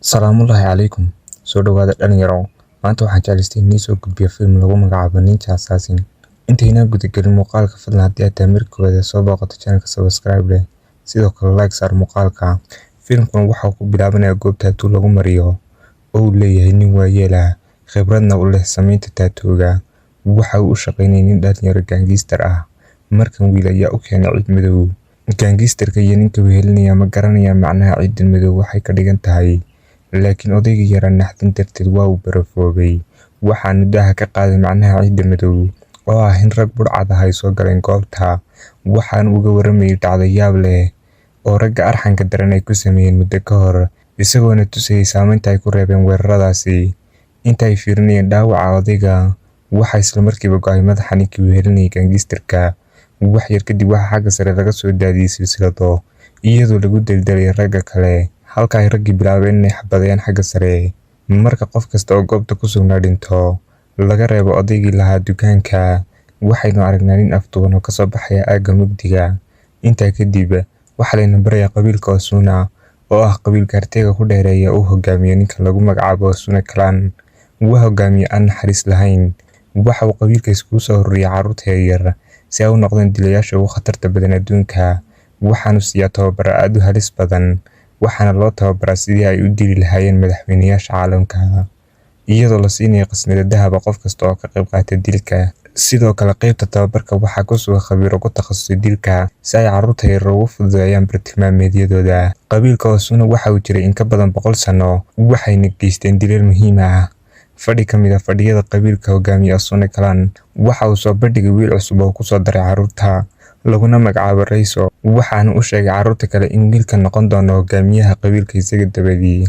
Salaamullaahi calaykum. Soo dhawaada dhalinyaro. Maanta waxaan jeclaystay inii soo gudbiyo film lagu magacaabo Ninja Assassin. Intaynaan guda gelin muuqaalka, fadlan haddii aad tahay markii koowaad ee soo booqato channelka, subscribe leh. Sidoo kale like saar muuqaalka. Filmkan waxa uu ku bilaabanayaa goob tattoo lagu mariyo oo uu leeyahay nin waayeel ah, khibradna u leh samaynta tattoo-ga. Waxa uu u shaqaynayay nin dhalinyaro gangster ah. Markan wiil ayaa u keenay ciid madow. Gangsterka iyo ninka wehelinaya ma garanayaan macnaha ciidan madow waxay ka dhigan tahay. Laakiin odaygii yaraa naxdin darteed waa uu barafoobay. Waxaanu daaha ka qaaday macnaha ciidda madow oo ah in rag budhcad ah ay soo galeen goobta. Waxaanu uga waramayay dhacdo yaab leh oo ragga arxanka daran ay ku sameeyeen muddo ka hor, isagoona tusayay saameynta ay ku reebeen weeraradaasi. Inta ay fiirinayeen dhaawaca odayga, waxa isla markiiba go'ay madaxa ninkii wehelinayay gangsterka. Wax yar kadib waxaa xagga sare laga soo daadiyay silsilado, iyadoo lagu daldalay ragga kale, halka ay raggii bilaabeen inay xabadeeyaan xagga sare. Marka qof kasta oo goobta ku sugnaa dhinto, laga reebo odaygii lahaa dukaanka, waxaynu aragnaa nin afduuban oo kasoo baxaya aagga mugdiga. Intaa kadib, waxaa layna barayaa qabiilka Osuna oo ah qabiilka Artega ku dheereeya uu hogaamiyo ninka lagu magacaabo Osuna Clan. Waa hogaamiye aan naxariis lahayn. Waxa uu qabiilka iskugu soo ururiyay carruurta yaryar si ay u noqdaan dilayaasha ugu khatarta badan adduunka. Waxaanu siiyaa tababaro aad u halis badan, waxaana loo tababaraa sidii ay u dili lahaayeen madaxweynayaasha caalamka, iyadoo la siinayo qasnado dahab ah qof kasta oo ka qayb qaata dilka. Sidoo kale qaybta tababarka waxaa ku sugan khabiiro ku takhasusay dilka si ay carruurta yaryar ugu fududeeyaan bartilmaameedyadooda. Qabiilka Osuna waxa uu jiray in ka badan 100 sano, waxayna geysteen dilal muhiim ah. Fadhi ka mid ah fadhiyada qabiilka, hogaamiye Osuna Clan waxa uu soo bandhigay wiil cusub oo ku soo daray carruurta, laguna magacaabo Raizo. Waxaana u sheegay carruurta kale in wiilkan noqon doono hogaamiyaha qabiilka isaga dabadii.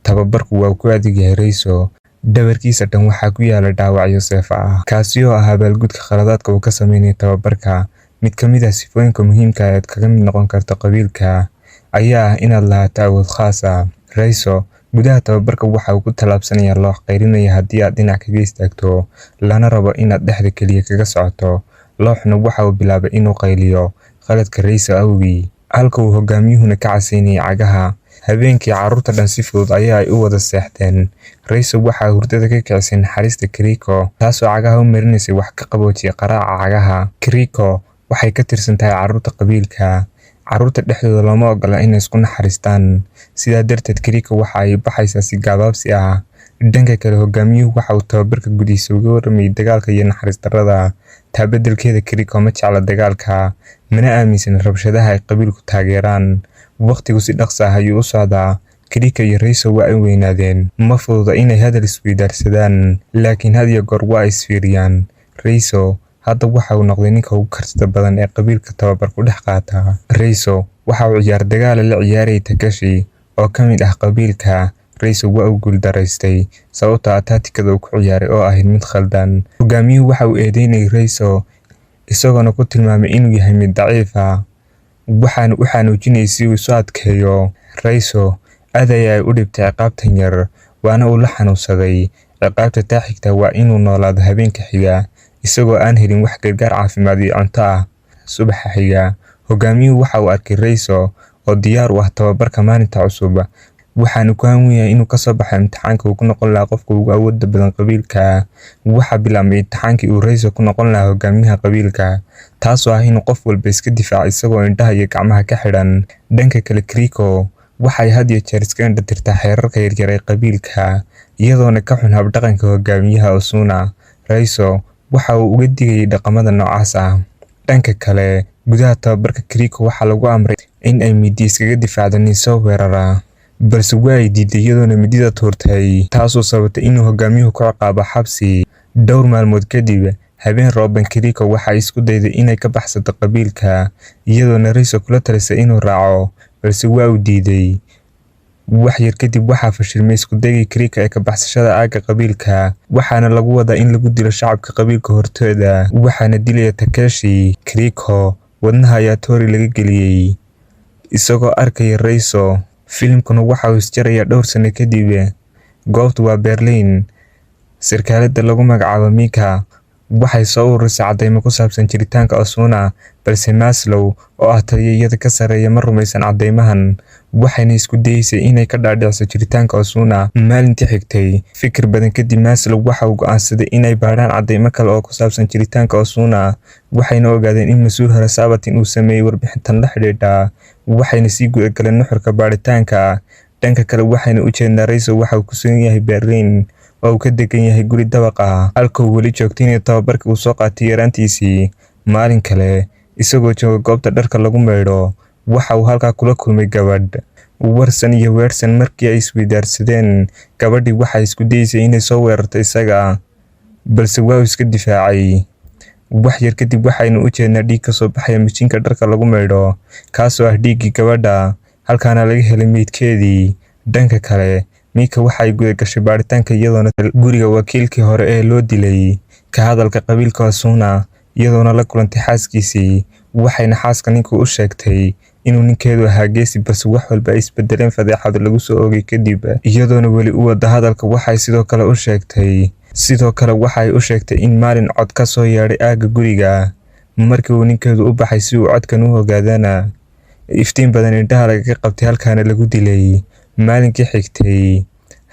Tababarku waa ku adag yahay Raizo. Dhabarkiisa dhan waxaa ku yaala dhaawacyo seefo ah, kaasi oo ah abaalgudka khaladaadka uu ka sameynayo tababarka. Mid ka mid ah sifooyinka muhiimka ah ee aad kaga mid noqon karto qabiilka ayaa ah inaad lahaato awood khaas ah. Raizo gudaha tababarka waxa uu ku tallaabsanayaa loox qaylinaya haddii aad dhinac kaga istaagto, lana rabo inaad dhexda kaliya kaga socoto. Looxna waxa uu bilaabay inuu qayliyo khaladka Raizo awgii, halka uu hogaamiyuhuna ka casaynayay cagaha. Habeenkii carruurta dhan si fudud ayaa ay u wada seexdeen. Raizo waxa hurdada ka kicisay naxariista Kiriko, taasoo cagaha u marinaysay wax ka qaboojiya qaraaca cagaha. Kiriko waxay ka tirsan tahay carruurta qabiilka. Carruurta dhexdooda looma ogola inay isku naxariistaan. Sidaa darteed Kiriko waxa ay baxaysaa si gabaabsi ah. Dhanka kale, hogaamiyuhu waxa uu tababarka gudihiisa uga warramayay dagaalka iyo naxariis darrada. Taa beddelkeeda, Kiriko ma jecla dagaalka, mana aaminsana rabshadaha ay qabiilku taageeraan. Waqtigu si dhaqso ah ayuu u socdaa. Kiriko iyo Raizo waa ay weynaadeen. Ma fududa inay hadal isweydaarsadaan, laakiin had iyo goor waa ay isfiiriyaan. Raizo hadda waxa uu noqday ninka ugu kartida badan ee qabiilka tababar ku dhex qaata. Raizo waxa uu ciyaar dagaal la ciyaarayay Takashi oo ka mid ah qabiilka. Raizo waa uu guuldareystay sababtoo ah taatikada uu ku ciyaaray oo ahayd mid khaldan. Hogaamiyuhu waxa uu eedeynayay Raizo, isagoona ku tilmaamay inuu yahay mid daciif ah. Waxaanu u xanuujinayay si uu isu adkeeyo. Raizo aad ayaa ay u dhibtay ciqaabtan yar, waana uu la xanuunsaday. Ciqaabta taa xigta waa inuu noolaado habeenka xiga, isagoo aan helin wax gargaar caafimaad iyo cunto ah. Subaxa xiga, hogaamiyuhu waxa uu arkay Raizo oo diyaar u ah tababarka maalinta cusub. Waxaanu ku hanwen inuu ka soo baxo imtixaanka uu ku noqon lahaa qofka ugu awoodda badan qabiilka. Waxaa bilaabmay imtixaankii uu Raizo ku noqon lahaa hogaamiyaha qabiilka, taasoo ah inuu qof walba iska difaaco isagoo indhaha iyo gacmaha ka xidhan. Dhanka kale, Kiriko waxay had iyo jeer iska indho tirtaa xeerarka yaryar ee qabiilka, iyadoona ka xun habdhaqanka hogaamiyaha Osuna. Raizo waxa uu uga digayay dhaqamada noocaas ah. Dhanka kale, gudaha tababarka, Kiriko waxaa lagu amray in ay mindi iskaga difaacdo nin soo weerara, balse waa ay diiday iyadoona mindida tuurtay, taasoo sababtay inuu hogaamiyuhu ku ciqaabo xabsi. Dhowr maalmood kadib, habeen rooban, Kiriko waxa ay isku dayday inay ka baxsato qabiilka, iyadoona Raizo kula talisay inuu raaco, balse waa uu diiday. Wax yar kadib waxaa fashilmay isku daygii Kiriko ee ka baxsashada aagga qabiilka, waxaana lagu wadaa in lagu dilo shacabka qabiilka hortooda, waxaana dilaya Takeshi. Kiriko wadnaha ayaa toori laga geliyay isagoo arkaya Raizo. Filimkuna waxa uu isjarayaa dhowr sano kadib. Goobtu waa Berlin. Sarkaalada lagu magacaabo Mika Waxay soo ururisay caddeymo ku saabsan jiritaanka Osuna, balse Maslow oo ah taliye iyada ka sarreeya ma rumaysan caddeymahan, waxayna isku dayeysay inay ka dhaadhiciso jiritaanka Osuna. Maalintii xigtay, fikir badan kadib, Maslow waxa uu go'aansaday inay baadhaan caddeymo kale oo ku saabsan jiritaanka Osuna, waxayna ogaadeen in mas'uul hore Sabatin uu sameeyay warbixintan la xidhiidha, waxayna sii guda galeen nuxurka baadhitaanka. Dhanka kale, waxaynu u jeednaa Raiso waxa uu ku sugan yahay Berlin oo uu ka degan yahay guri dabaq ah, halka uu weli joogtaynayo tababarkii uu soo qaatay yaraantiisii. Maalin kale, isagoo jooga goobta dharka lagu maydho, waxa uu halkaa kula kulmay gabadh. Warsan iyo Weersan markii ay isweydaarsadeen, gabadhii waxay isku dayeysay inay soo weerarto isaga, balse waa uu iska difaacay. Wax yar kadib, waxaynu u jeednaa dhiig ka soo baxaya mishiinka dharka lagu maydho, kaasoo ah dhiiggii gabadha, halkaana laga helay meydkeedii. Dhanka kale, Mika waxay guda gashay baadhitaanka iyadoona guriga wakiilkii hore ee loo dilay ka hadalka qabiilka Osuna, iyadoona la kulantay xaaskiisii, waxayna xaaska ninku u sheegtay inuu ninkeedu ahaa geesi, balse wax walba ay isbedeleen fadeexad lagu soo oogay kadib. Iyadoona weli u wada hadalka, waxay sidoo kale waxay u sheegtay in maalin cod ka soo yeedhay aagga guriga. Markii uu ninkeedu u baxay si uu codkan u ogaadana, iftiin badan indhaha lagaga qabtay, halkaana lagu dilay. Maalinkii xigtay,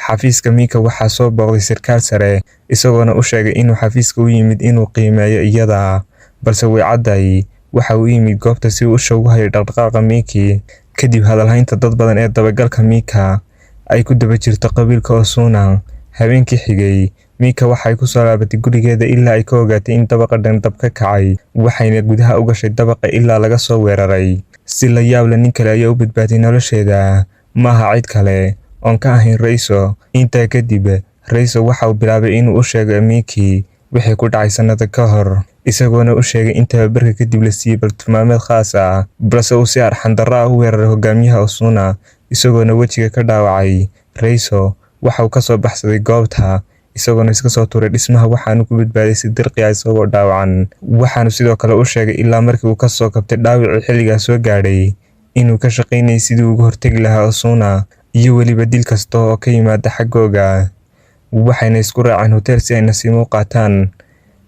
xafiiska Mika waxaa soo booqday sarkaal sare, isagoona u sheegay inuu xafiiska u yimid inuu qiimeeyo iyada, balse way cadday waxa uu u yimid goobta si uu usha ugu hayo dhaqdhaqaaqa Miki. Kadib hadalhaynta dad badan ee dabagalka Mika ay ku daba jirto qabiilka Osuna. Habeenkii xigay, Mika waxay ku soo laabatay gurigeeda ilaa ay ka ogaatay in dabaqa dhan dab ka kacay, waxayna gudaha u gashay dabaqa ilaa laga soo weeraray. Si la yaab leh, nin kale ayaa u badbaaday nolosheeda, maaha cid kale oon ka ahayn Raiso. Intaa kadib, Raiso waxa uu bilaabay inuu u sheego Miki wixii ku dhacay sanado ka hor, isagoona u sheegay in tababarka kadib la siiyay bartilmaameed khaas ah, balse uu si arxan darro ah u weeraray hogaamiyaha Osuna, isagoona wejiga ka dhaawacay. Raiso waxa uu ka soo baxsaday goobta, isagoona iska soo tuuray dhismaha, waxaanu ku badbaaday si dirqi ah isagoo dhaawacan. Waxaanu sidoo kale u sheegay ilaa markii uu ka soo kabtay dhaawacii xilligaas soo gaadhay inuu ka shaqaynayay sidii uga hortagi lahaa Osuna iyo weliba dil kasta oo ka yimaada xaggooga. Waxayna isku raaceen hotel si ay nasiimo u qaataan,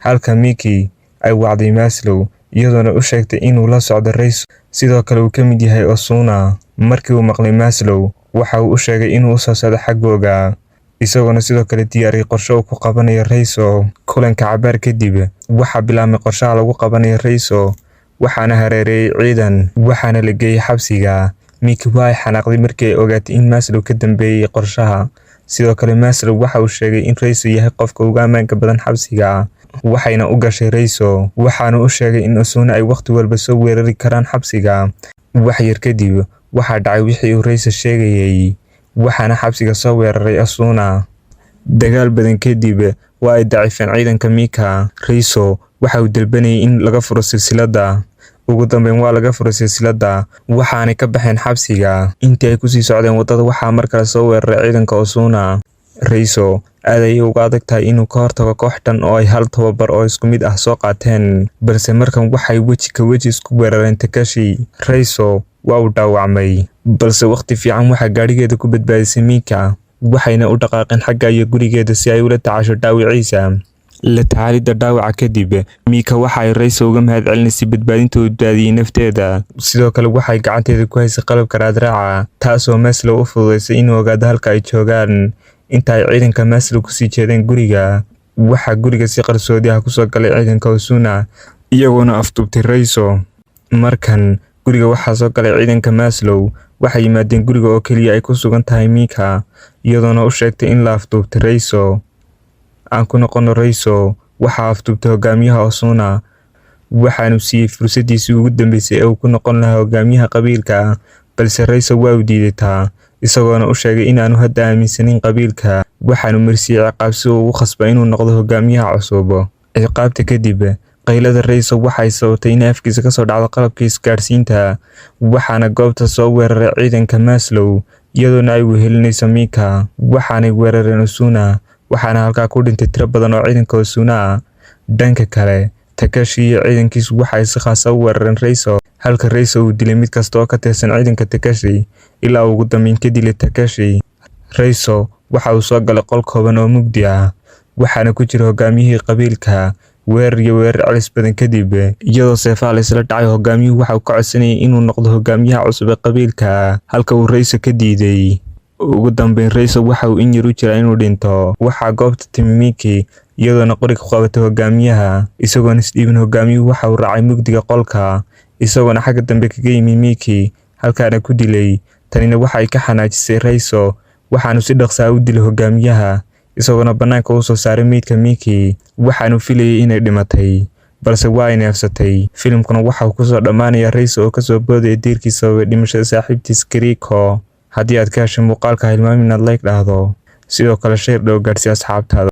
halka Miki ay wacday Maslow, iyadoona u sheegtay inuu la socdo Raiso, sidoo kale uu ka mid yahay Osuna. Markii uu maqlay Maslow, waxa uu u sheegay inuu u soo socdo xaggooga, isagoona sidoo kale diyaariyay qorshe uu ku qabanayo Raiso. Kulanka cabaar kadib, waxaa bilaabmay qorshaha lagu qabanayo Raiso, waxaana hareereeyay ciidan, waxaana la geeyay xabsiga. Miki waa ay xanaaqday markii ay ogaatay in Maslow ka dambeeyay qorshaha. Sidoo kale, Maslow waxa uu sheegay in Raiso yahay qofka ugu ammaanka badan xabsiga, waxayna u gashay Raiso, waxaana u sheegay in Osuna ay waqti walba soo weerari karaan xabsiga. Wax yar kadib, waxaa dhacay wixii uu Raiso sheegayay, waxaana xabsiga soo weeraray Osuna. Dagaal badan kadib, waa ay daciifeen ciidanka Mika. Raiso waxa uu dalbanayay in laga furo silsiladda. Ugu dambeyn, waa laga furay silsiladda, waxaanay ka baxeen xabsiga. Intii ay kusii socdeen waddada, waxaa mar kale soo weeraray ciidanka Osuna. Raiso aad ayay uga adag tahay inuu ka hortago koox dhan oo ay hal tababar oo isku mid ah soo qaateen, balse markan waxay weji ka weji isku weerareen Takashi. Raiso waa uu dhaawacmay, balse waqti fiican waxaa gaadhigeeda ku badbaadisay Mika, waxayna u dhaqaaqeen xagga iyo gurigeeda si ay ula tacaasho dhaawiciisa. La tacaalidda dhaawaca kadib, Mika waxa ay Raiso uga mahadcelinaysay badbaadinta uu badbaadiyay nafteeda. Sidoo kale, waxay gacanteeda ku haysay qalabka raadraaca, taasoo Maslow u fududeysay inuu ogaado halka ay joogaan. Inta ay ciidanka Maslow kusii jeedeen guriga, waxaa guriga si qarsoodi ah kusoo galay ciidanka Osuna, iyagoona afduubtay Raiso. Markan guriga waxaa soo galay ciidanka Maslow. Waxay yimaadeen guriga oo keliya ay ku sugan tahay Mika, iyadoona u sheegtay in la afduubtay Raiso. Aan ku noqono Raiso, waxaa afduubtay hogaamiyaha Osuna, waxaanu siiyey fursadiisii ugu dambeysay ee uu ku noqon lahaa hogaamiyaha qabiilka, balse Raiso waa uu diiday taa, isagoona u sheegay in aanu hadda aaminsanayn qabiilka. Waxaanu marsiiyey ciqaab si uu ugu khasbo inuu noqdo hogaamiyaha cusub. Ciqaabta kadib, qaylada Raiso waxay sababtay in afkiisa kasoo dhacdo qalabka isgaadhsiinta, waxaana goobta soo weeraray ciidanka Maslow, iyadoona ay wehelinayso Mika. Waxaanay weerareen Osuna, waxaana halkaa ku dhintay tiro badan oo ciidanka Osuna ah. Dhanka kale, Takashi iyo ciidankiisu waxay si khaas ah u weerareen Raiso, halka Raiso uu dilay mid kasta oo ka tirsan ciidanka Takashi ilaa uu ugu dambeyn ka dilay Takashi. Raiso waxa uu soo galay qol kooban oo mugdi ah, waxaana ku jira hogaamiyihii qabiilka. Weerar iyo weerar celis badan kadib, iyadoo seefaha la isla dhacay, hogaamiyuhu waxa uu ka codsanayay inuu noqdo hogaamiyaha cusub ee qabiilka, halka uu Rayso ka diiday. Ugu dambeyn, Rayso waxa uu in yar u jiraa inuu dhinto. Waxaa goobta timi Miki, iyadoona qori ku qabatay hogaamiyaha. Isagoon isdhiibin, hogaamiyuhu waxa uu raacay mugdiga qolka, isagoona xagga dambe kaga yimi Miki, halkaana ku dilay. Tanina waxa ay ka xanaajisay Rayso, waxaanu si dhaqso ah u dilay hogaamiyaha, isagoona bannaanka u soo saaray meydka Miki. Waxaanu filayay inay dhimatay, balse waa ay neefsatay. Filimkuna waxa uu kusoo dhammaanaya Rayso oo kasoo boodaya deyrkii sababay dhimashada saaxiibtiis Kiriko. Haddii aad ka heshay muuqaalka, ha hilmaamin inaad like dhahdo, sidoo kale share dhow gaadsii asxaabtaada.